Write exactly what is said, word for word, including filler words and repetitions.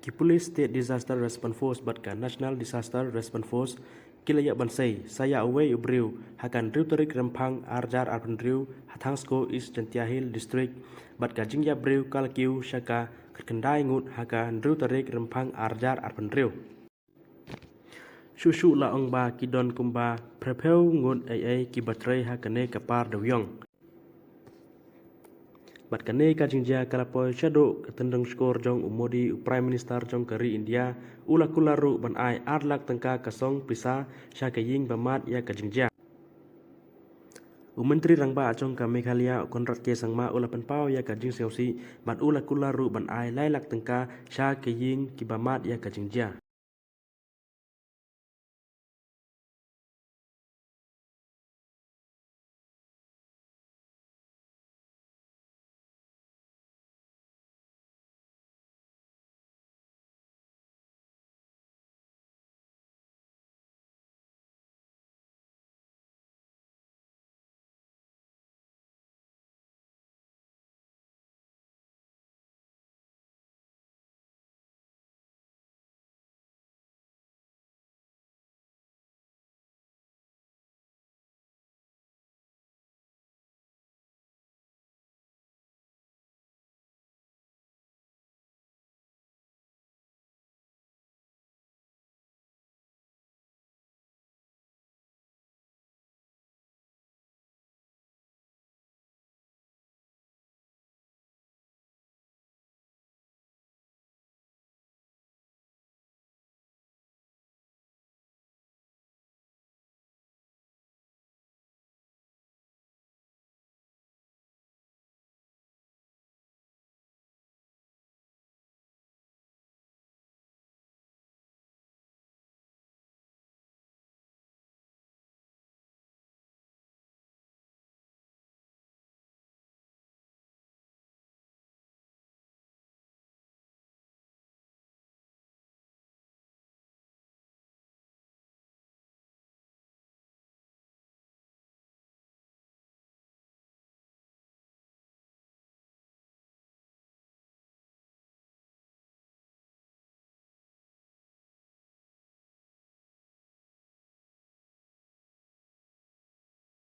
Ki Police State Disaster Response Force bad ka National Disaster Response Force ki la ïa ban sei sa ïa uwei u briew ha ka hynriew tarik Rymphang ar hajar arphew hynriew ha Thangsko, East Jaintia Hills District, bad ka jingïap briew ka la kiew sha ka khyndai ngut ha ka hynriew tarik Rymphang ar hajar arphew hynriew. Shuh shuh la ong ba ki don kumba phrephew ngut ei ei ki ba trei ha kane ka par dewiong. Bad kane ka jingjia ka la poi shaduh ka tyndong shkor jong u Modi, u Prime Minister jong ka ri India, u la kular ruh ban ai ar lak tyngka ka song pisa sha ka ïing ba mad ïa ka jingjia. U Myntri Rangbah jong ka Meghalaya, u Conrad K Sangma, u la pynpaw ïa ka jingsngewsih bad u la kular ruh ban ai lai lak tyngka sha ka ïing ki ba mad ïa ka jingjia.